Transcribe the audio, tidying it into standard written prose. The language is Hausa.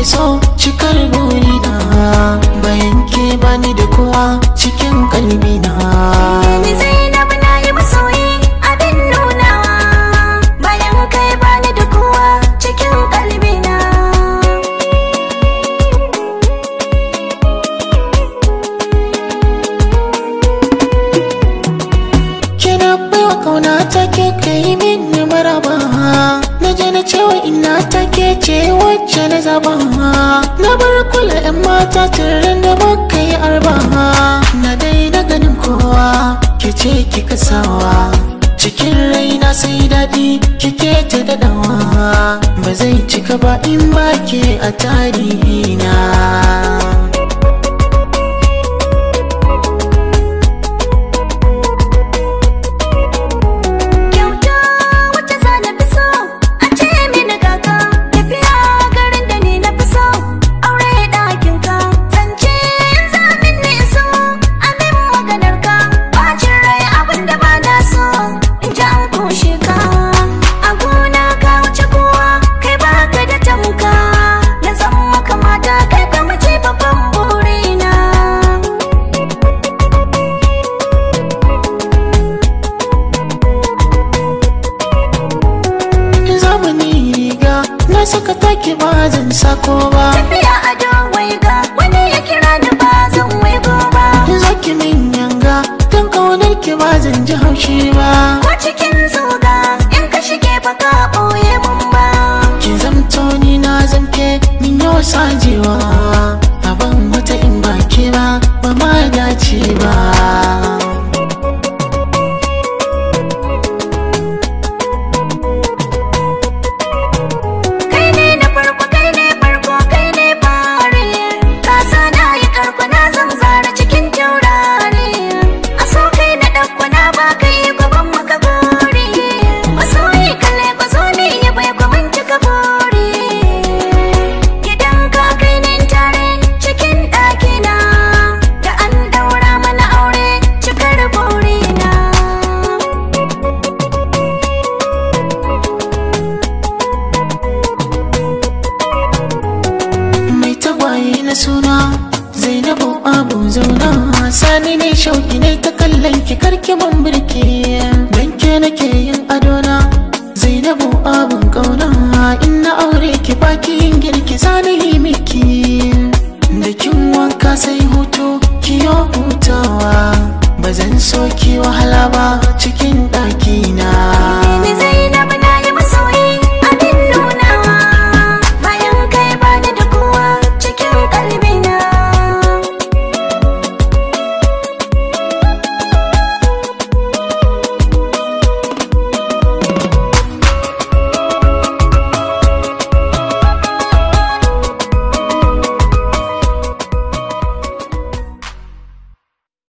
nake so cikar burina, bayan ke bani da kowa cikin kalbina. Ni Zainab na yi masoyi abin nunawa, bayan kai bani da kowa cikin kalbina. Kina baiwa kauna take kai mini maraba, na je na cewa ina take ce wacce na zaba. Na bar kula yan mata tirin da muka yi arba, na daina ganin kowa ke ce kika sawa. Cikin raina sai daɗi kike ta daɗawa, ba zai cika ba in ba ke a tarihina. Kyauta wacce za na fi so a ce mini kaka, tafiya garin da ni na fi so, aure ɗakin ka, zance yanzu amin ni so, amin maganar ka, bacin rai abin da ba na so, in ji an kushe ka. A gona ka wuce kowa, kai baka da tamka, na zama kamata kai ka mace babban burina. Zamani riga na saka take ba zan sako ba, Tafiya a waiga wani ya kira ni ba zan waigo ba. Zaki min yanga dan kaunar ki ba zan ji haushi ba. Ko cikin zuga in ka shige ba ka ɓoye mun ba. Ki zamto ni na zamke min yau sajewa, aban wata in ba ke ba ba ma dace ba. Kai ne na farko, kai ne farko, kai ne fari, ka sa na yi karko na zamzara cikin taurari. A so kai na ɗauko na ba kai gaban maka gori, masoyi kalle ba zo ne ya bai kwamin cika buri. Gidan ka kai ne tare cikin ɗakina, da an ɗaura mana aure cikar burina. Mai tagwaye na suna Zainabu Abu zauna, sani ne shauki ne ta kallon ki karki mun birki, dan ke nake yin adona Zainabu abun kauna. In na aure ki baki yin girki zani yi miki, da kin wanka sai hutu ki yo hutawa, ba zan so ki wahala ba cikin ɗakina. Ni